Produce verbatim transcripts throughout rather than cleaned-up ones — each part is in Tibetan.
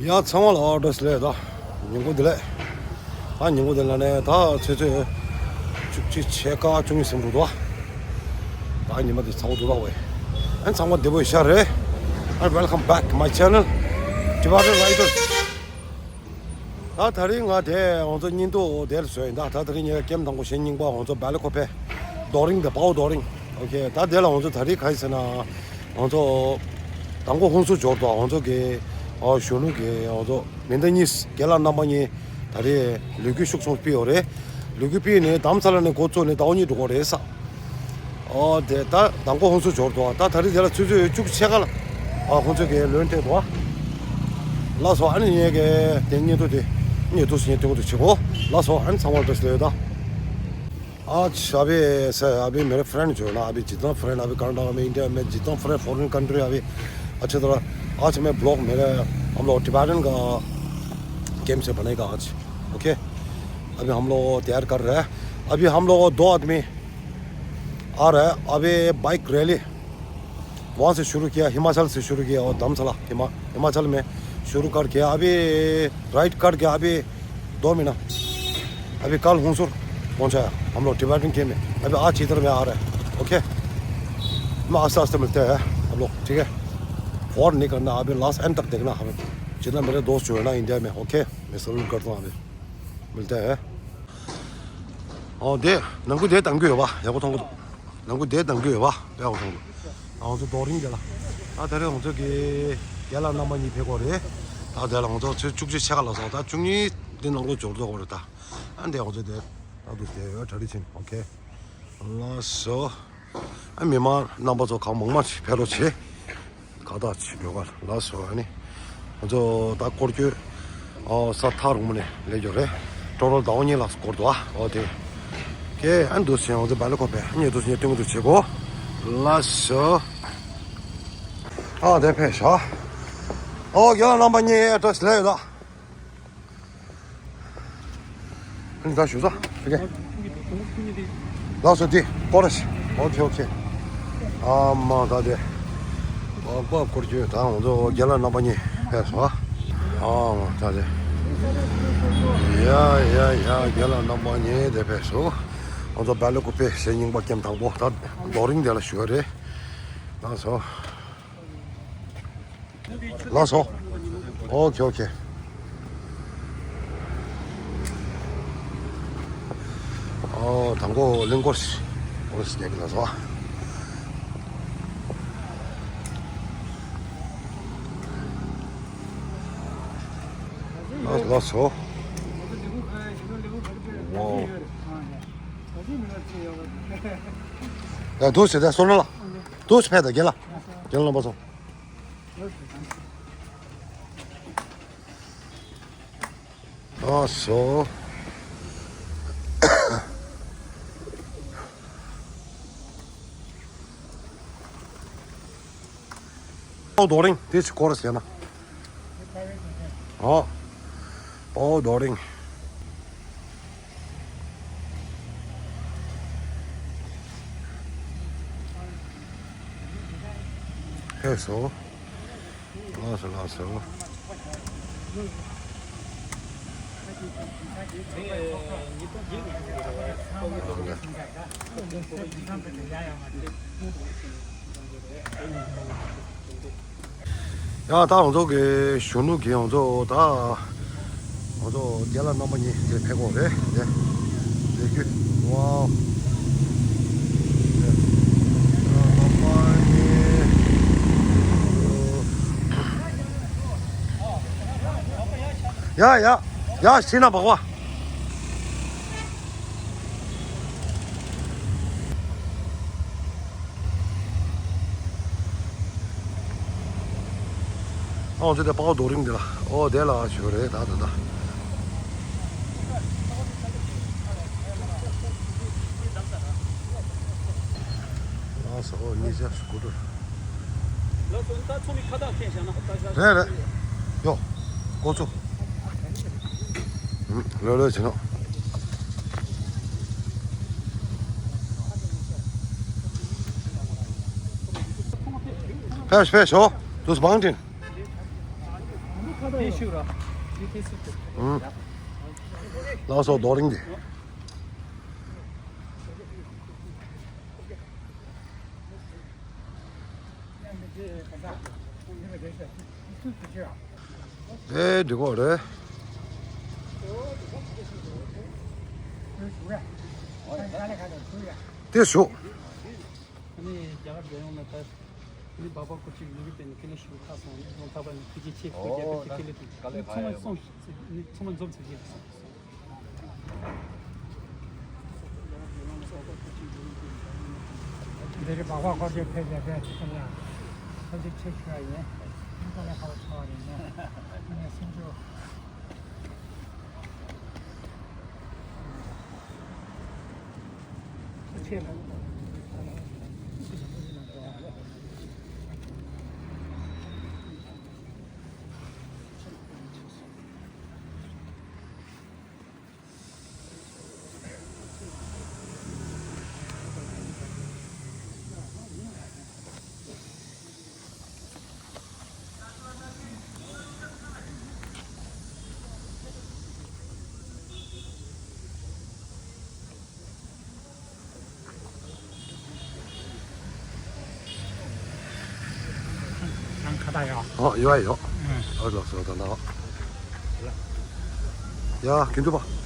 ཡ་ཚང་མ་ལ་བཀྲ་ཤིས་བདེ་ལེགས། ད་ཉིན་གུང་བདེ་ལེགས། ད་ཉིན་གུང་བདེ་ལེགས་ནས་ད་ཆུ་ཚོད་བཅུ་གཅིག་ཕྱེད་ཀ་བཅུ་གཉིས་ཟིན་འགྲོ་འདུག་ད་ཉི་མ་འདི་ཚ་པོ་འདུག་ད་ཝེ། ཨན་ཚང་མ་བདེ་པོ་ཡོད་ཤག་རེད། And welcome back my channel, Tibetan Riders. ད་ད་རིང་ང་དེ་ང་ཚོ་བརྙན་ཐུང་དེ་ལ་བཟོས་ཡིན། ད་ད་ད་རིང་ངའི་ཀེམ་དང་པོ་གཞི་རྙིང་པ་ང་ཚོ་སྦེ་ལ་ཀོ་ཕེ་རྡོ་རིང་དང་པའོ་རྡོ་རིང་། ཨོ་ཁེ། ད་དེ་ལ་ང་ཚོ་ད་རིང་ག་རེ་ཟེར་ན། ང་ཚོ་དང་པོ་ཧུན་སུར་འབྱོར་འདུག་ང་ཚོ་གི་ཨ་གཞོན་ནུ་གི་ང་ཚོ་མི་འདི་གཉིས་རྒན་ལགས་རྣམ་པ་གཉིས་ད་རེས་ལས་འགུལ་ཤུགས་ཆུང་སྤེལ་ཡོད་རེད། ལས་འགུལ་སྤེལ་ནས་དྷ་རམ་ས་ལ་ནས་འགོ་བཙུགས་ནས་ཟླ་བ་གཉིས་འགྲོ་གི་རེད་ས། ཨོ་དེ་ད་དང་པོ་ཧུན་སུར་འབྱོར་འདུག་ད་ད་རེས་དེ་ལ་ཆུ་ཚོད་བཅུ་གཅིག་ཕྱེད་ཀ་ལ་ཨ་ཁོང་ཚོ་གི་ལོན་སྤྲད་འདུག་ལགས་སོ། ཨ་ནི་ངས་གི་དེ་བརྙན་ཐུང་དེ་ངས་འདུག་སེ་ངས་སྟོན་གི་འདུག་བྱེད་གོ། ལགས་སོ། ཨ་ནི་ཚང་མ་ལ་བཀྲ་ཤིས་བདེ་ལེགས། ད आज अभी से अभी मेरे फ्रेंड जो है ना, अभी जितना फ्रेंड अभी कर्नाटक में, इंडिया में जितना फ्रेंड फॉरेन कंट्री अभी अच्छे तरह। आज मैं ब्लॉग मेरे हम लोग टिबेटन का गेम से बनेगा आज। ओके, अभी हम लोग तैयार कर रहे हैं। अभी हम लोग दो आदमी आ रहा है। अभी बाइक रैली वहाँ से शुरू किया, हिमाचल से शुरू किया और धर्मशाला हिमा-, हिमाचल में शुरू करके अभी राइड करके अभी दो महीना, अभी कल हुंसुर पहुँचाया हम लोग टिबेटन के में। अभी आज इधर में आ रहा है। ओके, मैं आस्ते आस्ते मिलते हैं हम लोग, ठीक है। फॉर नहीं करना, अभी लास्ट एंड तक देखना हमें। जितना मेरे दोस्त जो है ना इंडिया में, ओके, मैं सैल्यूट करता हूँ। अभी मिलते हैं। ཨོ་དེ་ནང་ཁུལ་དེ་དང་གུ་ཡོད་པ་ཡག་པོ་མཐོང་གི་འདུག་ནང་ཁུལ་དེ་དང་གུ་ཡོད་པ་ཡག་པོ་མཐོང་གི་འདུག་ང་ཚོ་རྡོ་རིང་དེ་ལ། ད་དེ་རིང་ང་ཚོ་གི་རྒན་ལགས་རྣམ་པ་གཉིས་ཕེབས་ཀྱི་ཡོད་རེད། ད་དེ་ལ་ང་ཚོ་ཆུ་བཅུ་གཅིག་ཕྱེད་ཀ་ལ་སོང་། ད་བཅུ་གཉིས་དེ་ནང་ལོགས་འབྱོར་འགྲོ་གི་རེད་ད། ཨ་འདི་ང་ཚོ་དེ་ད་དུ་དེ་ཡོད་གྲ་སྒྲིག་ཕྱིན། ཨོ་ཁེ། ལགས་སོ། ཨ་མི་མང་རྣམ་པ་ཚོ་གང་མང་མང་ཞིག་ཕེབས་རོགས་བྱེད། ཁ་བཏགས་ཅིག་ཡོད་ག་ལགས་སོ། ཨ་ནི་ང་ཚོ་ད་སྐོར་སྐྱོད་ཨོ་ས་ཐག་རིང་མོ་ནས་སླེབས་ཡོད་རེད། ཊོ་ཊལ་ཟླ་བ་གཉིས་ལ་སྐོར་འདུག་ཨ་ཨོ་དེ། ཀེ་ཨ་འདུག་སེ་ང་ཚོ་སྦེ་ལ་ཀོ་ཕེ་ཨ་ནི་འདུག་སེ་སྟོན་གི་འདུག་བྱེད་གོ། ལགས་སོ། ཨ་དེ་ཕེབས་ཤག་ཨོ་རྒན་ལགས་རྣམ་པ་གཉིས་བཀྲ་ཤིས་བདེ་ལེགས་ཡོད་ད། ཨ་ནི་ད་ཞུ་ས། ཨོ་ཁེ། ལགས་སོ། འདི་སྐོར་ར་ཤི། ཨོ་ཁེ་ཨོ་ཁེ། ཨ་མ་ད་དེ། ཨ་པ་སྐོར་སྐྱོད་ད་ང་ཚོ་རྒན་ལགས་རྣམ་པ་གཉིས་ཕེབས་སོང་། ཨ་མ་ད་དེ། ཡ་ཡ་ཡ་རྒན་ལགས་རྣམ་པ་གཉིས་དེ་ཕེབས་སོང་། ང་ཚོ་སྦེ་ལ་ཀོ་ཕེ་གཞི་རྙིང་པ་ཀེམ་དང་པོ་ད་རྡོ་རིང་དེ་ལ་ཞུ་བ་རེད། ལགས་སོ། ལགས་སོ། ཨོ་ཁེ་ཨོ་ཁེ། ཨོ་དང་པོ་གླིང་སྐོར་ཞིག་ཨོ་ཞིག་རྒྱག་གི་ལགས་སོ། ལགས་ལགས་སོ། ཝའོ། ཡ་འདུག་སེ་ད་སོང་ན་ལ། འདུག་སེ་ཕེབས་ད་རྒན་ལགས། རྒན་ལགས་རྣམ་པ་ཚོ། ཨ་སོ། ཨོ་རྡོ་རིང་དེ་ཅིག་སྐོར་བྱས་ན། ཨོ། ཨོ་རྡོ་རིང་། ཕེབས་སོང་། ལགས་སོ་ལགས་སོ། ཡང་ད་ང་ཚོ་གི་གཞོན་ནུ་གི་ང་ཚོ་ད། ང་ཚོ་རྒན་ལགས་རྣམ་པ་གཉིས་དེ་ཕེབས་ཀྱི་ཡོད་རེད་དེ། དེ་རྒྱུ། ཝའོ། རྣམ་པ་གཉིས། ཡ་ཡ་ཡ་ཤི་ན་བག་བ། ཨོ་ཙི་དེ་པའོ་རྡོ་རིང་འདི་ལ། ཨོ་དེ་ལ་ཞོ་རེད་ད་ད་ད། ཨ་ས་ཨོ་ཉི་ཤ་སྐུ་དྲུག་རེད་རེད། ཡོ། ཀོ་ཚོ། ལོས་ལོས་བྱེད་ནོ། ཕེབས་ཕེབས་ཤོག་དུས་བང་ཏིན། དེ་ཤུ་ར། དེ་དེ་སུ་དེ། ཨང་། ལགས་སོ། རྡོ་རིང་དེ། ཨེ། འགྲིག་གོ་རེད། དེ་ཞུ། ཨ་ནི་རྒྱ་གར་རྒྱལ་ཡོངས་ལ་ད་ནི་འབའ་པ་སྐོར་ཅིག་ཡོང་གི་པའི་ནི་ཁས་ལེན་ཞུ་ཁ་སོང་། ནི་རྫོང་ཐག་པ་ནི་ཐུགས་རྗེ་ཆེ། ཁོས་རྒྱ་གར་གྱི་ཁས་ལེན་དུ་ཚང་མ་སོང་། ཚང་མ་འཛོམས་ཚར་རྗེས་སོང་། འདི་རེད། འབའ་པ་སྐོར་ཅིག་ཕེབས་པའི་རེད། ཚང་མ་ལ་ཐུགས་རྗེ་ཆེ་ཞུ་ཡ་ཡིན། ཨ་ནི་དཀའ་ལས་ཁག་པོ་ཆགས་པ་རེད། ངས་སེམས་ཆུང་། ཁ་བཏགས་ཡོད། ཨོ། ཡོད་ཡོད། ཨོ། ལགས་སོ། ད་ལྟ་ཡ་གིན་འདུག་པ།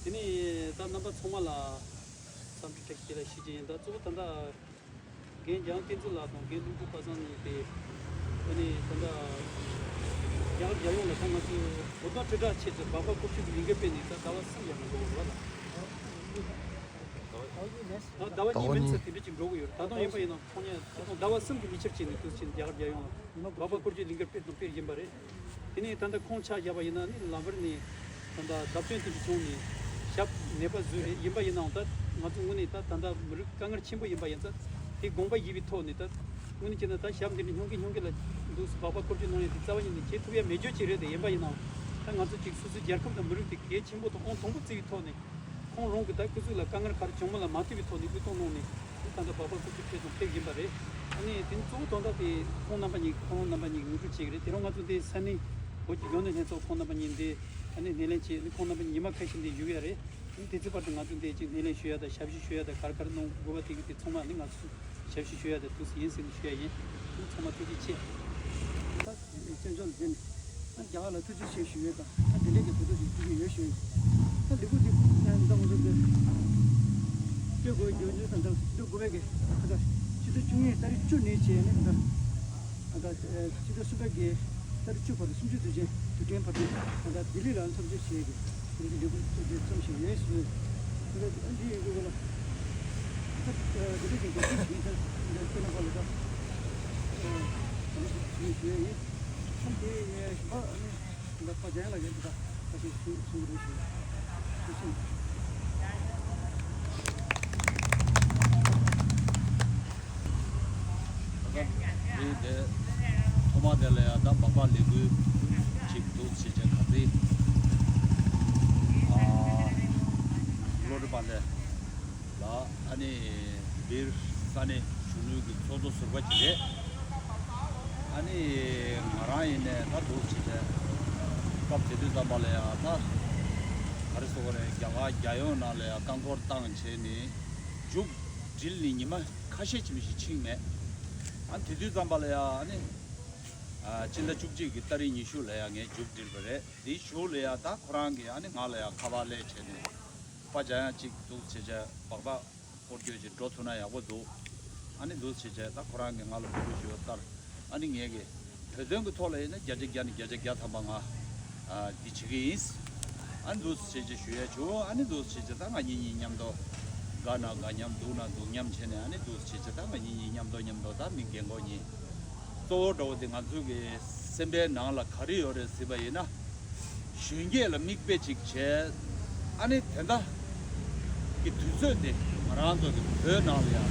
དེ་ནས་ད་རྣམ་པ་ཚང་མ་ལ་འཚམས་འདྲི་བཀྲ་ཤིས་བདེ་ལེགས་ཞུ་རྒྱུ་ཡིན། ད་གཙོ་བོ་ད་ལྟ་རྒན་འཇམ་དབྱངས་བསྟན་འཛིན་ལགས་དང་རྒན་ཀླུ་སྒྲུབ་པ་སངས་གཉིས་དེ། ཨ་ནི་ད་ལྟ་རྒྱ་གར་རྒྱལ་ཡོངས་ལ་ད་ང་ཚོ་བོད་དོན་དྲིལ་བསྒྲགས་ཆེད་དུ་འབའ་པ་སྐོར་ཅིག་གི་ལས་འགུལ་སྤེལ་ནས་ད་ཟླ་བ་གསུམ་ཡར་མར་འགྲོ་གི་ཡོད་རེད་པ། ད་ཟླ་བ་གཉིས་མིན་ཙམ་དེ་འདྲ་ཅིག་འགྲོ་གི་ཡོད་རེད། ད་དུང་ཡིན་པ་ཡིན་ན་ཁོང་གཉིས་ད་དུང་ཟླ་བ་གསུམ་གྱི་མི་ཆབས་ཅིག་ནས་དུས་ཆེན་རྒྱ་གར་རྒྱལ་ཡོངས་ལ་འབའ་པ་སྐོར་ཅིག་ལས་འགུལ་སྤེལ་དང་སྤེལ་བཞིན་པ་རེད། དེ་ནས་ད་ལྟ་ཁོང་ཆ་བཞག་པ་ཡིན་ན་ནི་ལམ་བར་ནས་ད་ལྟ་བརྡབ་སྐྱོན་དེ་འདྲ་བྱུང་ནས་ཞབས་ནད་པ་བཟོས་རེད། ཡིན་པ་ཡིན་ནའང་ད་ང་ཚོ་དངོས་གནས་ད་ད་ལྟ་མི་རིགས་དཀའ་ངལ་ཆེན་པོ་ཡིན་པ་ཡིན་ཙང་དེ་དགོངས་པ་བཞེས་པའི་ཐོག་ནས་ད་དངོས་གནས་བྱས་ན་ད་ཞབས་འདི་འདྲ་སྙུང་གི་སྙུང་གི་ལ་འདུག་སེ་འབའ་པ་སྐོར་ཅིག་གནང་ཡ་དེ་རྩ་བ་ཉིད་ནས་བྱེད་ཐུབ་ཡ་མེད་རྒྱུ་ཅིག་རེད་དེ། ཡིན་པ་ཡིན་ནའང་ད་ང་ཚོ་ཅིག་སོ་སོའི་རྒྱལ་ཁབ་དང་མི་རིགས་དེ་གལ་ཆེན་པོ་དང་ཨང་དང་པོ་བརྩི་བའི་ཐོག་ནས། ཁོང་རང་གི་ད་སྐུ་གཟུགས་ལ་དཀའ་ངལ་ག་རེ་བྱུང་མིན་ལ་མ་ལྟོས་པའི་ཐོག་ནས་དབུས་གཏོང་གནང་ནས་ད་ལྟ་འབའ་པ་སྐོར་ཅིག་ཕེབས་དང་ཕེབས་བཞིན་པ་རེད། ཨ་ནི་དེ་ནི་གཙོ་བོ་དོན་དག་དེ་ཁོང་རྣམ་པ་གཉིས་ཁོང་རྣམ་པ་གཉིས་ངོ་སྤྲོད་བྱེད་ཀྱི་རེད། དེ་རིང་ང་ཚོ་འདི་ས་གནས་བོད་ཀྱི་ཡོངས་བསྡོམས་ལྷན་ཚོགས་ཁོང་རྣམ་པ་གཉིས་འདི་ཨ་ནི་སྣེ་ལེན་བྱས། ཨ་ནི་ཁོང་རྣམ་པ་གཉིས་ཉི་མ་ཁ་ཤས་འདི་བཞུགས་ཡ་རེད། ཨ་ནི་དེ་ཚོའི་བར་དུ་ང་ཚོ་འདི་ཅིག་སྣེ་ལེན་ཞུ་ཡ་དང་ཞབས་ཞུ་ཞུ་ཡ་དང་ག་རེ་ག་རེ་གནང་དགོས་པ་དེ་གི་དེ་ཚང་མ་ཨ་ནི་ང་ཚོ་ཞབས་ཞུ་ཞུ་ཡ་དེ་ཐུགས་སུ་ཡིན་ཟེར་ནས་ཞུ་ཡ་ཡིན། ཨ་ནི་ཚང་མ་ཐུགས་རྗེ་ཆེ། ད་བཙན་བྱོལ་འདི་ནས་ཨ་རྒྱ་གར་ལ་ཐུགས་རྗེ་ཆེ་ཞུ་ཡས་དང་། ཨ་འདི་འདྲའི་གི་གོ་སྐབས་ཤིག་ཐུགས་ཀྱི་ཡོད་ཞུ་ཡས། ད་ལས་འགུལ་འདི་ཨ་ད་ང་ཚོ་འདི་སྤྲོད་དགོས་རྒྱུ་འདི་ད་ད་ཕྱི་ཟླ་དགུ་པའི་གི་ད་ད་ཕྱི་ཟླ་བཅུ་གཉིས་ཏ་རིག་བཅུ་ནས་བྱས་ནས་ད་ཨ་ད་ཕྱི་ཟླ་གསུམ་པའི་གི་ཏ་རིག་བཅུ་བར་དུ་སུམ་ཅུ་དུས་ཆེན་དུས་དྲན་བར་དུ་ད་ལྡི་ལི་ལ་འཚམས་འདྲི་བྱེད་ཀྱི་དེ་འདྲའི་ལས་འགུལ་ཚོགས་རྒྱུ་བརྩམས་བཞིན་ཡོད་ཞུ། ད་ལྟ་འདི་ཡིན་དགོས་ལ་ད་འདི་འདྲ་ཞིག་འགོ་ཁྲིད་ཞིག་ཡིན་ཙང་འདི་འདྲ་སྐྱེས་ན་པ་ལ་ད་འདི་འདྲ་ཞིག་ཞུ་ཡས་ཡིན། ཨ་འདི་ངས་ཞུ་བ་ཨ་ནི་ད་ཕ་རྒྱང་ལ་ཡོད་འདུག་ད་ཁ་ཤས་ཞུ་ཞུ་གི་རེད་ཞུ་ཞུ་ཞུ། ཨོ་ཁེ། འདི་དེ་ཐོག་མ་དེ་ལ་ཡང་ད་འབའ་པ་ལས་འགུལ་ཅིག་འདུག་ཟེར་བྱས་ཁ་རྩེ་ཨ་བློ་གྲོས་པ་ལས། ལ་ཨ་ནི་སྦིར་ས་གནས་གཞོན་ནུའི་གི་ཚོགས་གཙོ་ཟུར་པ་ཅིག་རེད། ཨ་ནི་ང་རང་ཡིན་ནས་ད་འདུག་བྱས་བྱས་སྐབས་དེ་དུས་ཙམ་པ་ལ་ཡང་ད་ག་རེ་ཟེར་དགོས་རེད། རྒྱ་གར་རྒྱལ་ཡོངས་ནང་ལ་ཡང་རྐང་འཁོར་བཏང་བྱས་ནས་མཇུག་སྒྲིལ་ནས་ཉི་མ་ཁ་ཤས་ཅིག་མི་ཞིག་ཕྱིན་མེད། ཨ་དེ་དུས་ཙམ་པ་ལ་ཡང་ཨ་ནི་ཨ་སྤྱི་ཟླ་བཅུ་གཅིག་གི་ཏ་རིག་ཉི་ཤུ་ལ་ཡང་ངས་མཇུག་སྒྲིལ་བ་རེད། དེའི་གཞུག་ལ་ཡང་ད་ཁོ་རང་གིས་ཨ་ནི་ང་ལ་ཡང་ཁ་པར་སླེབས་བྱས་ནས་པ་ཅང་ཡང་ཅིག་འདུག་བྱས་བྱས་སྦག་སྦག་སྐོར་སྐྱོད་ཅིག་འགྲོ་ཐུབ་ན་ཡག་པོ་འདུག་ཨ་ནི་འདུག་བྱས་བྱས་ད་ཁོ་རང་གིས་ང་ལ་འབོད་སྐུལ་ཞུས་པ་ལྟར་ཨ་ནི་ངས་གི་བོད་དོན་གྱི་ཐོག་ལ་ཡིན་ན་བརྒྱ་ཆ་བརྒྱ་ནས་བརྒྱ་ཆ་བརྒྱ་ཐམ་པ་ང་ཨ་འདི་བྱེད་ཀྱི་ཡིན། ཨ་ནི་འདུག་བྱས་བྱས་ཞུ་ཡ་བྱུང་། ཨ་ནི་འདུག་བྱས་བྱས་ད་ང་གཉིས་གཉིས་མཉམ་དུ་དགའ་ན་དགའ་མཉམ་སྡུག་ན་སྡུག་མཉམ་བྱས་ནས་ཨ་ནི་འདུག་བྱས་བྱས་ད་ང་གཉིས་གཉིས་མཉམ་དུ་མཉམ་དུ་ད་མི་རྒན་གོག་གཉིས་གཙོ་བོ་འདྲ་བོ་དེ་ང་ཚོའི་གི་སེམས་པའི་ནང་ལ་ག་རེ་ཡོད་རེད་ཟེར་བ་ཡིན་ན། གཞོན་སྐྱེས་ལ་མིག་དཔེ་ཅིག་བྱས། ཨ་ནི་དེ་འདྲ་གི་དུས་ཚོད་དེ་ང་རང་ཚོ་གི་བོད་ནང་ལ་ཡང་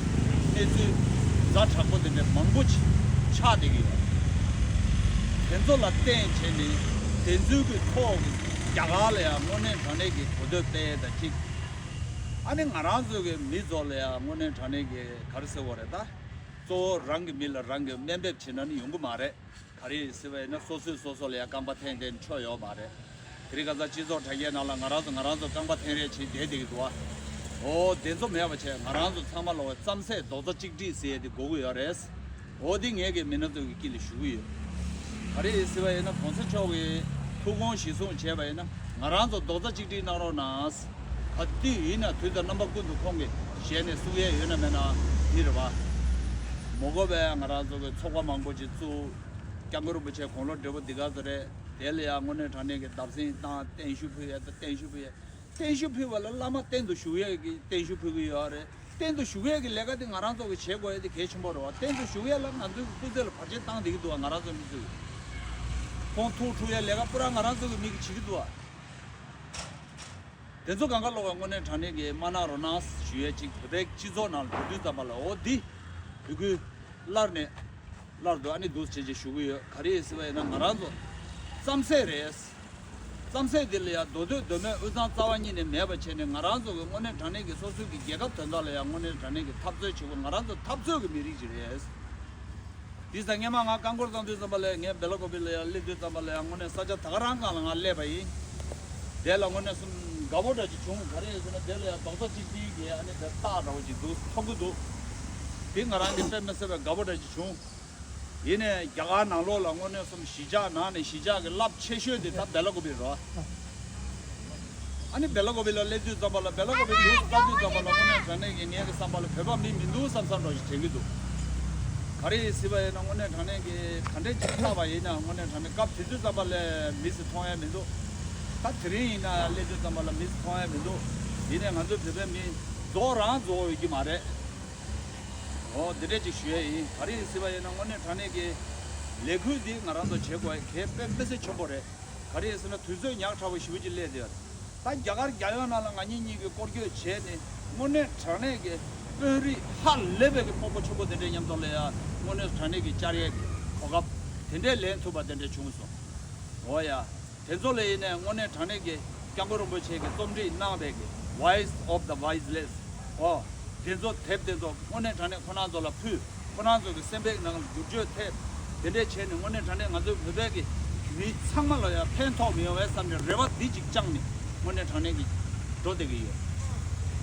གནས་ཚུལ་ཛ་དྲག་པོ་དེ་འདྲ་མང་པོ་ཅིག་ཆགས་བསྡད་ཀྱི་ཡོད། དེ་ཚོ་ལ་བརྟེན་བྱས་ནས་དེ་ཚོའི་གི་ཐོག་གི་རྒྱ་གར་ལ་ཡང་དངོས་གནས་དྲང་གནས་ཀྱི་གོ་ཐོས་སྤེལ་ཡས་དང་གཅིག་ཨ་ནི་ང་རང་ཚོ་གི་མི་ཚོ་ལ་ཡང་དངོས་གནས་དྲང་གནས་ཀྱི་ག་རེ་ཟེར་དགོས་རེད་ད། གཙོ་བོ་རང་གི་མི་ལ་རང་གི་དམའ་འབེབས་བྱེད་ན་ནི་ཡོང་གི་མ་རེད། ག་རེ་ཡིན་ཟེར་བ་ཡིན་ན་སོ་སོས་སོ་སོ་ལ་ཡང་རྐང་པ་འཐེན་འཐེན་ཆོ་ཡོད་མ་རེད། དེ་རིང་ཁ་སང་སྤྱི་ཚོགས་དྲ་རྒྱའི་ནང་ལ་ང་རང་ཚོ་ང་རང་ཚོ་རྐང་པ་འཐེན་རེས་བྱེད་བསྡད་བསྡད་ཀྱི་འདུག་ཨ། འོ་དེ་ཚོ་མེད་པ་བྱས་ང་རང་ཚོ་ཚང་མ་ལ་འོ་རྩམ་ཟས་རྡོག་རྩ་གཅིག་སྒྲིལ་ཟེར་ཡས་དེ་དགོས་ཀྱི་ཡོད་རེད། འོ་དེ་ངས་ཀྱི་མི་སྣ་ཚོ་གི་དཀྱིལ་ལ་ཞུ་གི་ཡོད། ག་རེ་ཡིན་ཟེར་བ་ཡིན་ན་གོང་ས་མཆོག་གི་ཐུགས་དགོངས་གཞི་བཟུང་བྱས་པ་ཡིན་ན་ང་རང་ཚོ་རྡོག་རྩ་གཅིག་སྒྲིལ་གནང་རོགས་གནང་། ག་དུས་ཡིན་ན་དུས་དང་རྣམ་པ་ཀུན་ཏུ་ཁོང་གི་ཞལ་ནས་གསུང་ཡས་ཡོད་ན་མེད་ན་འདི་རེད་བ། མ་དགོས་པའི་ང་རང་ཚོ་གི་ཚོགས་པ་མང་པོ་ཅིག་བཙུགས། སྐྱབས་མགོན་རིན་པོ་ཆེ་དགུང་ལོ་བགྲེས་པོ་འདི་ག་ཚོད་རེད། དེ་ལ་ཡང་དངོས་གནས་དྲང་གནས་ཀྱི་བརྡབ་གསིག་བཏང་བརྟན་བཞུགས་ཕུལ་ཡས་དང་བརྟན་བཞུགས་ཕུལ་ཡས། བརྟན་བཞུགས་ཕུལ་བ་ལ་བླ་མ་རྟེན་དུ་བཞུགས་ཡས་ཀྱི་བརྟན་བཞུགས་ཕུལ་གྱི་ཡོད་རེད། རྟེན་དུ་བཞུགས་ཡས་ཀྱི་ལས་ཀ་དེ་ང་རང་ཚོ་གི་བྱེད་དགོས་ཡས་དེ་གལ་ཆེན་པོ་རེད་བ། རྟེན་དུ་བཞུགས་ཡས་ལ་ང་ཚོའི་སྐུ་ཚེ་ལ་བར་ཆད་བཏང་བསྡད་ཀྱི་འདུག་བ། ང་རང་ཚོ་མི་ཚོས་ཁོང་ཐུགས་འཁྲུག་ཡས་ལས་ཀ་པུ་ར་ང་རང་ཚོ་གི་མི་གིས་བྱེད་ཀྱི་འདུག་བ། དེ་ཚོ་གང་ག་ལོག་ག་དངོས་གནས་དྲང་གནས་ཀྱི་མ་གནང་རོགས་གནང་ཞུ་ཡས་ཅིག་བོད་པའི་སྤྱི་ཚོགས་ནང་ལ་འགྲོ་དུས་ཙམ་པ་ལ་འོ་འདི་འབོད་སྐུལ་སླར་ནས་སླར་དུ་ཨ་ནི་འདུག་བྱས་བྱས་ཞུ་གི་ཡོད། ག་རེ་ཡིན་ཟེར་བ་ཡིན་ན་ང་རང་ཚོ་རྩམ་ཟས་རེད། རྩམ་ཟས་འདི་ལ་ཡང་མདོ་སྟོད་མདོ་སྨད་དབུས་གཙང་རྩ་བ་ཉིད་ནས་མེད་པ་བྱས་ནས་ང་རང་ཚོ་གི་དངོས་གནས་དྲང་གནས་ཀྱི་སོ་སོའི་གི་རྒྱལ་ཁབ་དོན་དག་ལ་ཡང་དངོས་གནས་དྲང་གནས་ཀྱི་འཐབ་རྩོད་བྱེད་དགོས། ང་རང་ཚོ་འཐབ་རྩོད་ཀྱི་མི་རིགས་ཅིག་རེད། དེ་ཙང་སྔས་མ་ང་རྐང་འཁོར་བཏང་དུས་ཙམ་པ་ལ་ངས་སྦེ་ལ་ཀོ་པི་ལ་ཡང་སླེབས་དུས་ཙམ་པ་ལ་ཡང་དངོས་གནས་ས་ཆ་ད་ག་རང་སྒང་ལ་ང་སླེབས་པ་ཡིན། དེ་ལ་དངོས་གནས་སུམ་དགའ་པོ་འདྲ་ཅིག་བྱུང་། ག་རེ་ཡིན་ཟེར་ན་དེ་ལ་ཡང་རྡོག་རྩ་གཅིག་སྒྲིལ་གྱི་ཨ་ནི་དེ་རྟགས་འདྲ་བོ་ཅིག་འདུག་མཐོང་གི་འདུག་དེ་ང་རང་གི་དཔེ་མི་སྲིད་པའི་དགའ་པོ་འདྲ་ཅིག་བྱུང་། ཡིན་ནའི་རྒྱ་གར་ནང་ལོགས་ལ་དངོས་གནས་སུམ་གཞིས་ཆགས་ནང་ནས་གཞིས་ཆགས་ཀྱི་རླབས་ཆེ་ཤོས་དེ་ད་སྦེ་ལ་ཀོ་པི་རེད། ཨ་ནི་སྦེ་ལ་ཀོ་པི་ལ་སླེབས་དུས་ཙམ་པ་ལ་སྦེ་ལ་ཀོ་པི་འདུག་ལྟ་དུས་ཙམ་པ་ལ་དངོས་གནས་དྲང་གནས་ཀྱི་ངའི་གི་བསམ་པ་ལ་བོད་པ་མི་མི་འདུག་བསམ་བསམ་འདྲ་ཞིག་དྲན་གྱི་འདུག་ག་རེ་ཡིན་ཟེར་བ་ཡིན་ན་དངོས་གནས་དྲང་གནས་ཀྱི་ག་འདྲས་ཅིག་བལྟས་པ་ཡིན་ན་དངོས་གནས་དྲང་གནས་སྐབས་དེ་དུས་ཙམ་པ་ལ་མི་ཟེར་མཐོང་ཡ་མི་འདུག་ད་དེ་རིང་ཡིན་ན་སླེབས་དུས་ཙམ་པ་ལ་མི་ཟེར་མཐོང་ཡ་མི་འདུག་ཡིན་ནའི་ང་ཚོ་བོད་པའི་མི་རྫོགས་རང་རྫོགས་ཡོད་ཀྱི་མ་རེད། འོ་འདི་འདྲས་ཅིག་ཞུ་ཡ་ཡིན། ག་རེ་ཡིན་ཟེར་བ་ཡིན་ན་དངོས་གནས་དྲང་གནས་ཀྱི་ལས་འགུལ་འདི་ང་རང་ཚོ་བྱེད་དགོས་གལ་དཔེ་མི་སྲིད་ཆེན་པོ་རེད། ག་རེ་ཡིན་ཟེར་ན་དུས་ཚོད་ཉག་ཕྲ་བོ་ཞེ་པོ་ཅིག་སླེབས་བསྡད་ཡོད། ད་རྒྱ་གར་རྒྱལ་ཡོངས་ནང་ལ་ང་གཉིས་གཉིས་ཀྱིས་སྐོར་སྐྱོད་བྱས་ནས་དངོས་གནས་དྲང་གནས་ཀྱི་དཔོན་རིགས་ཧ་ལས་པའི་གི་སྤོབས་པ་ཆེན་པོ་དེ་འདྲའི་མཉམ་དུ་ལ་ཡ་དངོས་གནས་དྲང་གནས་ཀྱི་བཅར་ཡས་ཀྱི་གོ་སྐབས་དེ་འདྲའི་ལེན་ཐུབ་པ་དེ་འདྲ་བྱུང་སོང་། འོ་ཡ། དེ་ཚོ་ལ་ཡིན་ནའི་དངོས་གནས་དྲང་གནས་ཀྱི་སྐྱབས་མགོན་རིན་པོ་ཆེ་གིས་རྩོམ་སྒྲིག་གནང་བའི་གི་Voice of the Voiceless། ཨོ། དེ་ཚོ་དེབ་དེ་ཚོ་དངོས་གནས་དྲང་གནས་ཁོ་རང་ཚོ་ལ་ཕུལ། ཁོ་རང་ཚོ་གི་སེམས་པའི་ནང་ལ་བསྒྱུར་བཅོས་ཐེབས། དེ་འདྲས་བྱས་ནས་དངོས་གནས་དྲང་གནས་ང་ཚོའི་བོད་པའི་གི་མི་ཚང་མ་ལ་ཡང་ཕན་ཐོགས་མི་ཡོང་བས་བསམ་ནས་རེ་བ་འདི་གཅིག་བཅངས་ནས་དངོས་གནས་དྲང་གནས་ཀྱི་འགྲོ་བསྡད་ཀྱི་ཡོད།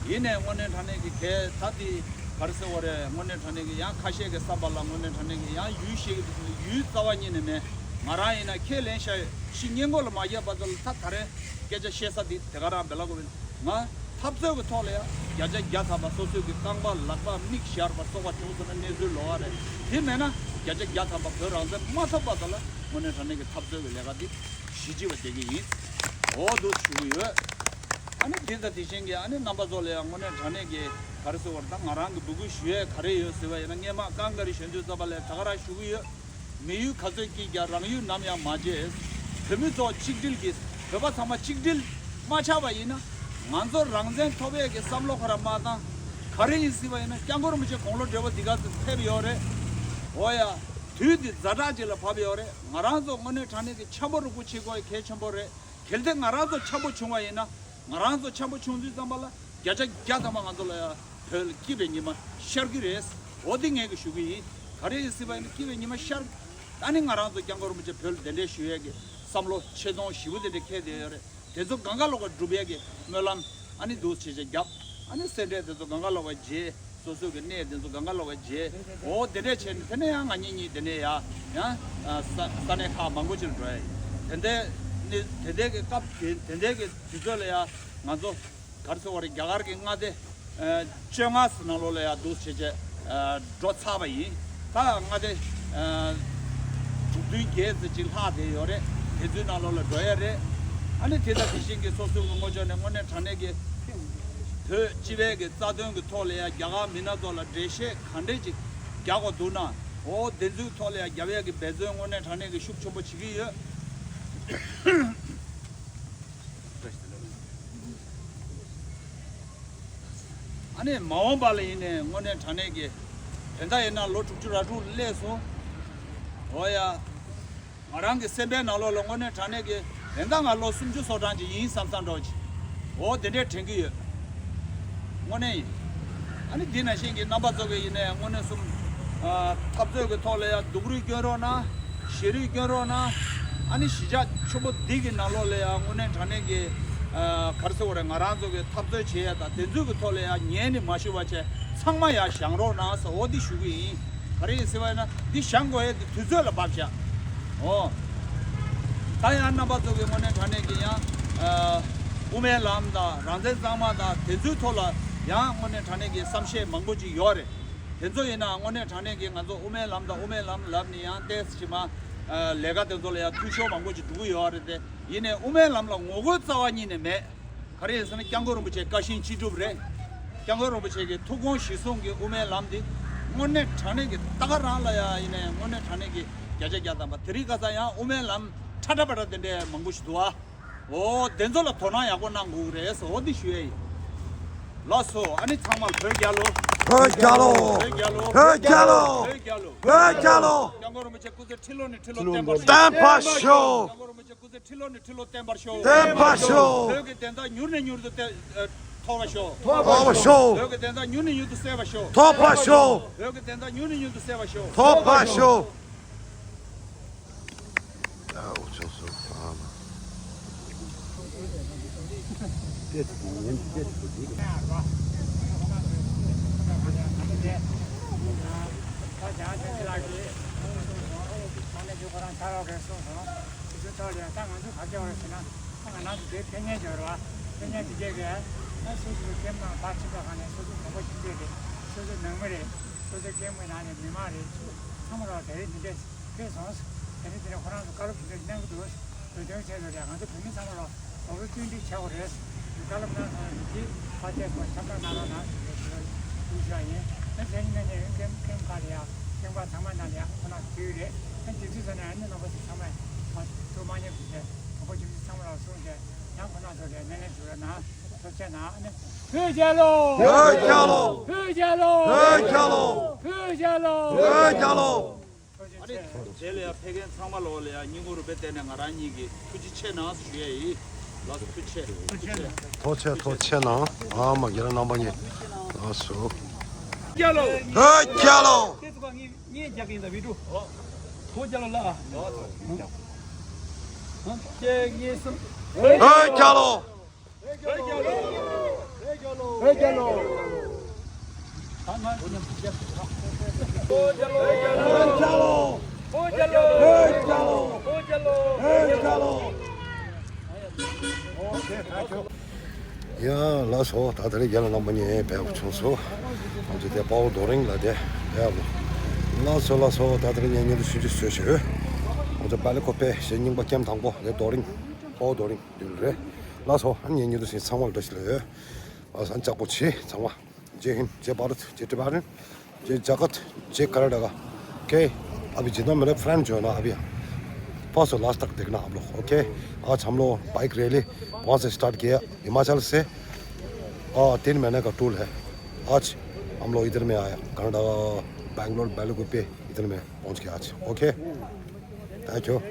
ཡིན་ནའི་དངོས་གནས་དྲང་གནས་ཀྱི་གལ་ད་འདི་ག་རེ་ཟེར་བ་རེད། དངོས་གནས་དྲང་གནས་ཀྱི་ཡང་ཁ་ཤས་ཀྱི་བསམ་པ་ལ་དངོས་གནས་དྲང་གནས་ཀྱི་ཡང་ཡུལ་ཤེས་ཀྱི་འདུག་ཡུལ་རྩ་བ་ཉིད་ནས་མེད། ང་རང་ཡིན་ན་ཁས་ལེན་བྱ་ཡོད། ཕྱི་སྔས་མགོ་ལ་མ་བརྒྱབ་བར་དུ་ལ་ད་ད་རེས་སྐད་ཆ་བཤད་ས་འདི་དེ་ག་རང་སྦེ་ལ་གོ་བིན། ང་འཐབ་རྩོད་ཀྱི་ཐོག་ལ་ཡང་བརྒྱ་ཆ་བརྒྱ་ཐམ་པ་སོ་སོའི་གི་རྐང་པ་ལག་པ་མིག་ཞར་བ་སོགས་པ་བྱུང་སོང་ན་གནས་ཚུལ་ལོགས་ཀ་རེད། དེ་མེད་ན་བརྒྱ་ཆ་བརྒྱ་ཐམ་པ་བོད་རང་བཙན་མ་ཐོབ་བར་དུ་ལ་དངོས་གནས་དྲང་གནས་ཀྱི་འཐབ་རྩོད་ཀྱི་ལས་ཀ་འདི་གཞི་གཅིག་པ་བྱེད་ཀྱི་ཡིན། འོ་འདུག་ཞུ་གི་ཡོད། ཨ་ནི་དེ་དང་དེ་བཞིན་གྱི་ཨ་ནི་རྣམ་པ་ཚོ་ལ་ཡང་དངོས་གནས་དྲང་གནས་ཀྱི་ག་རེ་ཟེར་བར་ད་ང་རང་གི་འབོད་སྐུལ་ཞུ་ཡས་ག་རེ་ཡོད་ཟེར་བ་ཡིན་ན་སྔས་མ་རྐང་ག་རེ་གཞོན་དུས་ཙམ་པ་ལས་ད་ག་རང་ཞུ་གི་ཡོད། མི་ཡུལ་ག་ཚོད་སྐྱིད་ཀྱང་རང་ཡུལ་ནམ་ཡང་མ་བརྗེད། བོད་མི་ཚོ་ཆིག་སྒྲིལ་གྱིས་བོད་པ་ཚང་མ་ཆིག་སྒྲིལ་མ་ཆགས་པ་ཡིན་ན་ང་ཚོ་རང་བཙན་ཐོབ་ཡས་ཀྱི་བསམ་བློ་ཁོ་ར་མ་བཏང་། ག་རེ་ཡིན་ཟེར་བ་ཡིན་ན་སྐྱབས་མགོན་རིན་པོ་ཆེ་དགུང་ལོ་བགྲེས་པོ་འདི་ག་ཚོད་ཕེབས་ཡོད་རེད། འོ་ཡ། དུས་འདི་ཛ་དྲག་ཅིག་ལ་བབས་ཡོད་རེད། ང་རང་ཚོ་དངོས་གནས་དྲང་གནས་ཀྱི་འཆམ་པོ་རུ་སྐུ་ཆེ་དགོས་གལ་ཆེན་པོ་རེད། གལ་ཏེ་ང་རང་ཚོ་འཆམ་པོ་བྱུང་བ་ཡིན་ན་ང་རང་ཚོ་འཆམ་པོ་བྱུང་དུས་ཙམ་པ་ལ་བརྒྱ་ཆ་བརྒྱ་ཐམ་པ་ང་ཚོ་ལ་ཡ་ བོད་ལ་སྐྱིད་པའི་ཉི་མ་ཤར་གྱི་རེད། འོ་འདི་ངས་གི་ཞུ་གི་ཡིན། ག་རེ་ཡིན་སྲིད་པ་ཡིན་ན་སྐྱིད་པའི་ཉི་མ་ཤར། ད་ནི་ང་རང་ཚོ་སྐྱབས་མགོན་རིན་པོ་ཆེ་བོད་ལ་གདན་འདྲེན་ཞུ་ཡས་ཀྱི་བསམ་བློ་ཆེ་མཐོང་ཞེ་པོ་དེ་འདྲ་འཁེལ་བསྡད་ཡོད་རེད། དེ་ཚོ་གང་ག་ལོག་ག་སྒྲུབ་ཡས་ཀྱི་སྨོན་ལམ་ཨ་ནི་འདུག་བྱས་བྱས་བརྒྱབ། ཨ་ནི་སེ་འབྲས་དེ་ཚོ་གང་ག་ལོག་ག་བརྗེ། སོ་སོ་གི་གནས་དེ་ཚོ་གང་ག་ལོག་ག་བརྗེ། འོ་དེ་འདྲ་བྱས་ནས་དེ་ནས་ཡང་ང་གཉིས་གཉིས་དེ་ནས་ཡང་ཡང་ས་ས་གནས་ཁག་མང་པོ་ཅིག་ལ་འགྲོ་ཡ་ཡིན། དེ་འདྲ་ནི་དེ་འདྲ་གི་སྐབས་དེ་དེ་འདྲ་གི་དུས་ཚོད་ལ་ཡང་ང་ཚོ་ག་རེ་ཟེར་བ་རེད། རྒྱ་གར་གྱི་མངའ་སྡེ་ཨ་བཅོ་ལྔ་ནང་ལོགས་ལ་ཡང་འདུག་བྱས་བྱས་ཨ་འགྲོ་ཚར་བ་ཡིན། ད་མངའ་སྡེ་ཨ་དྲུག་བདུན་བརྒྱད་ཙམ་ཅིག་ལྷག་བསྡད་ཡོད་རེད། དེ་ཚོའི་ནང་ལོགས་ལ་འགྲོ་ཡ་རེད། ཨ་ནི་དེ་དང་དེ་བཞིན་གྱི་སོ་སོའི་ངོ་ཅོག་ནས་དངོས་གནས་དྲང་གནས་ཀྱི་བོད་སྤྱི་པའི་གི་རྩ་དོན་གྱི་ཐོག་ལ་ཡང་རྒྱ་གར་མི་སྣ་ཚོ་ལ་འགྲེལ་བཤད་ག་འདྲས་ཅིག་རྒྱག་དགོས་འདུག་ན། འོ་དེ་ཚོའི་ཐོག་ལ་ཡང་རྒྱབ་ཡ་གི་འབད་བརྩོན་དངོས་གནས་དྲང་གནས་ཀྱི་ཤུགས་ཆེན་པོ་བྱེད་ཀྱི་ཡོད། ཨ་ནི་མ་འོངས་པ་ལ་ཡིན་ནའི་དངོས་གནས་དྲང་གནས་ཀྱི་དེ་འདྲ་ཡིན་ན་ལོ་དྲུག་ཅུ་རེ་དྲུག་སླེབས་སོང་། འོ་ཡ། ང་རང་གི་སེམས་པའི་ནང་ལོགས་ལ་དངོས་གནས་དྲང་གནས་ཀྱི་དེ་འདྲ་ང་ལོ་སུམ་ཅུ་སོ་གྲངས་ཅིག་ཡིན་བསམ་བསམ་འདྲ་བོ་ཅིག་འོ་དེ་འདྲས་དྲན་གྱི་ཡོད། དངོས་གནས་ཡིན། ཨ་ནི་འདི་ནང་བཞིན་གྱི་རྣམ་པ་ཚོ་གི་ཡིན་ནའི་དངོས་གནས་གསུམ། ཨ་འཐབ་རྩོད་ཀྱི་ཐོག་ལ་ཡང་སྡུག་རུས་སྐྱོན་རོགས་གནང་། ཞེ་རུས་སྐྱོན་རོགས་གནང་། ཨ་ནི་གཞིས་ཆགས་ཆེན་པོ་འདི་གི་ནང་ལོགས་ལ་ཡང་དངོས་གནས་དྲང་གནས་ཀྱི་ཨ་ག་རེ་ཟེར་དགོས་རེད། ང་རང་ཚོ་གི་འཐབ་རྩོད་བྱེད་ཡ་དང་དེ་ཚོའི་གི་ཐོག་ལ་ཡང་ཉན་ནས་མ་ཞུ་བ་བྱས་ཚང་མ་ཡང་བཞེངས་རོགས་གནང་ཟེར་འོ་འདི་ཞུ་གི་ཡིན། ག་རེ་ཡིན་ཟེར་བ་ཡིན་ན་འདི་བཞེངས་དགོས་ཡ་འདི་དུས་ཚོད་ལ་བབས་བཞག་འོ། ད་ཡང་རྣམ་པ་ཚོ་གི་དངོས་གནས་དྲང་གནས་ཀྱི་ཡང་ཨ་དབུ་མའི་ལམ་དང་རང་བཙན་གཙང་མ་དང་དེ་ཚོའི་ཐོག་ལ་ཡང་དངོས་གནས་དྲང་གནས་ཀྱི་བསམ་ཤེས་མང་པོ་ཅིག་ཡོད་རེད། དེ་ཚོ་ཡིན་ན་དངོས་གནས་དྲང་གནས་ཀྱི་ང་ཚོ་དབུ་མའི་ལམ་དང་དབུ་མའི་ལམ་ལབ་ནས་ཡང་ཏོག་ཙམ་མ་ཨ་ལས་ཀ་དེ་ཚོ་ལ་ཡང་འཐུས་ཤོར་མང་པོ་ཅིག་འགྲོ་གི་ཡོད་རེད་དེ། ཡིན་ནའི་དབུ་མའི་ལམ་ལ་ངོ་རྒོལ་རྩ་བ་ཉིད་ནས་མེད། ག་རེ་ཡིན་ཟེར་ན་སྐྱབས་མགོན་རིན་པོ་ཆེ་བཀའ་བཞིན་ཅི་སྒྲུབ་རེད། སྐྱབས་མགོན་རིན་པོ་ཆེ་གི་ཐུགས་དགོངས་གཞིར་བཟུང་གི་དབུ་མའི་ལམ་འདི་དངོས་གནས་དྲང་གནས་ཀྱི་ད་ག་རང་ལ་ཡང་ཡིན་ནའི་དངོས་གནས་དྲང་གནས་ཀྱི་བརྒྱ་ཆ་བརྒྱ་ཐམ་པ། དེ་རིང་ཁ་སང་ཡང་དབུ་མའི་ལམ་ཁྲ་ཁྲ་པ་ཏྲ་དེ་འདྲའི་མང་པོ་ཞིག་འདུག་ཨ། འོ་དེ་ཚོ་ལ་དོ་སྣང་ཡག་པོ་གནང་དགོས་རེད་ཟེར་འོ་འདི་ཞུ་ཡས་ཡིན། ལགས་སོ། ཨ་ནི་ཚང་མར་བོད་རྒྱལ་ལོ། བོད་རྒྱལ་ལོ། བོད་རྒྱལ་ལོ། བོད་རྒྱལ་ལོ། བོད་རྒྱལ་ལོ། བོད་རྒྱལ་ལོ། སྐྱབས་མགོན་རིན་པོ་ཆེ་སྐུ་ཚེ་ཁྲི་ལོ་ནས་ཁྲི་ལོ་བརྟན་པར་ཤོག་བརྟན་པར་ཤོག་སྐྱབས་མགོན་རིན་པོ་ཆེ་སྐུ་ཚེ་ཁྲི་ལོ་ནས་ཁྲི་ལོ་བརྟན་པར་ཤོག་བརྟན་པར་ཤོག་བོད་ཀྱི་བདེན་མཐའ་མྱུར་ནས་མྱུར་དུ་བརྟན་ཨ་མཐོ་བར་ཤོག་མཐོ་བར་ཤོག་བོད་ཀྱི་བདེན་མཐའ་མྱུར་ནས་མྱུར་དུ་གསལ་བར་ཤོག་མཐོ་བར་ཤོག་བོད་ཀྱི་བདེན་མཐའ་མྱུར་ནས་མྱུར་དུ་གསལ་བར་ཤོག་མཐོ་བར་ཤོག་ཨ་འུ་ཚོ་སོ་ཨ་མ། ང་ཚོ་ག་རེ་བྱས་པ་རེད་ཟེར་ན། ང་རང་ཚོ་དེ་ཕན་ཉེན་ཡོད་རེད་བ། ཕན་ཉེན་དེ་གས་ཀྱི་ཨ་སོ་སོའི་ཁྱིམ་ནང་ཕར་ཕྱིན་པ་ག་ནས་སོ་སོའི་གོམ་པ་ཁྱིམ་སྡེ་རེད། སོ་སོའི་ནང་མི་རེད། སོ་སོའི་སྐྱེ་དམན་ནང་ནས་མི་མང་རེད། ཚང་མ་ལ་དེ་རིང་འདི་འདྲས་ཕེབས་སོང་། དེ་ནས་དེ་ནས་ཁོ་རང་ཚོ་བཀའ་སློབ་དེ་འདྲས་གནང་གི་འདུག་བོད་དོན་ཆེད་དུ་རེད། ང་ཚོ་བོད་མི་ཚང་མ་ལ་ངོ་རྒོལ་བསྟུན་གྲོས་བྱ་དགོས་རེད། བཀའ་སློབ་གནང་སོང་ཡོད་ཀྱི་ཕར་ཚད་ཁོ་ཆབ་བསྒྲགས་གནང་རོགས་གནང་ཞེས་ཞུ་ཞུ་བ་ཡིན། ཨ་ནི་དེ་ནས་ནས་ཡང་ཁྱིམ་ཁྱིམ་ཁག་ལ་ཡང་ཁྱིམ་པ་ཚང་མ་ནང་ལ་ཡང་ཁོ་རང་ཚོ་ཡོད་རེད། ཨ་ནི་དེ་དུས་ཙམ་ནས་ཨ་ནི་རྣམ་པ་ཚོ་ཚང་མས་ང་ཚོ་མ་ཉེས་པ་བྱས་གོང་བུ་ཁྱིམ་ཚང་མ་ལ་གསུངས་བྱས་ཡང་ཁོ་རང་ཚོ་ལ་སྣེ་ལེན་ཞུ་རོགས་གནང་། ཐུགས་རྗེ་གནང་། ཨ་ནི་བོད་རྒྱལ་ལོ། བོད་རྒྱལ་ལོ། བོད་རྒྱལ་ལོ། བོད་རྒྱལ་ལོ། བོད་རྒྱལ་ལོ། བོད་རྒྱལ་ལོ། ཨ་ནི་དེ་ལ་ཡང་ཕེབས་མཁན་ཚང་མ་ལོག་ལ་ཡང་སྙིང་ཁོང་རུས་པའི་གཏིང་ནས་ང་རང་གཉིས་ཀྱིས་ཐུགས་རྗེ་ཆེ་གནང་ཞུ་ཡས་ཡིན། ལགས་སོ། ཐུགས་རྗེ་ཆེ། ཐུགས་རྗེ་ཆེ། ཐུགས་རྗེ་ཆེ། ཐུགས་རྗེ་ཆེ་གནང་། ཨ་མ་རྒན་ལགས་རྣམ་པ་གཉིས། ལགས་སོ། རྒྱལ་ལོ། བོད་རྒྱལ་ལོ། དེ་ཚོ་ངས་ངས་རྒྱག་གི་ཡིན་ད་བི་ཀྲུ། བོད་རྒྱལ་ལོ་ལ། ལགས་སོ། གཅིག་གཉིས་གསུམ། བོད་རྒྱལ་ལོ། བོད་རྒྱལ་ལོ། བོད་རྒྱལ་ལོ། ཡ་ལགས་སོ། ད་དེ་རིང་རྒན་ལགས་རྣམ་པ་གཉིས་ཕེབས་བྱུང་སོང་། ང་ཚོ་དེ་དཔའ་བོ་རྡོ་རིང་ལ་དེ་ཕེབས། ལགས་སོ་ལགས་སོ། ད་དེ་རིང་ངས་སྙན་ཐོ་ཞུ་རྒྱུ་བཟོས་ཤིག་ང་ཚོ་བལ་ཀོ་པེ་ཞེས་རྙིང་པ་ཀེམ་དང་པོ་དེ་རྡོ་རིང་། དཔའ་བོ་རྡོ་རིང་དེ་རེད། ལགས་སོ། ཨ་ནི་ངས་སྙན་ཐོ་ཞུ་ཚང་མ་ལ་བཀྲ་ཤིས་བདེ་ལེགས། ཨ་ས་ལྕགས་པོ་ཆེ་ཚང་མ། जय हिंद, जय भारत, जय तिब्बत, जय जगत, जय कर्नाटका। ओके, अभी जितना मेरे फ्रेंड जो है ना, अभी फर्स्ट और लास्ट तक देखना आप लोग। ओके, आज हम लोग बाइक रैली वहाँ से स्टार्ट किया, हिमाचल से। और तीन महीने का टूर है। आज हम लोग इधर में आया, कर्नाटका, बैंगलोर, बेलगुप्पे, इधर में पहुँच गया आज। Okay, thank you.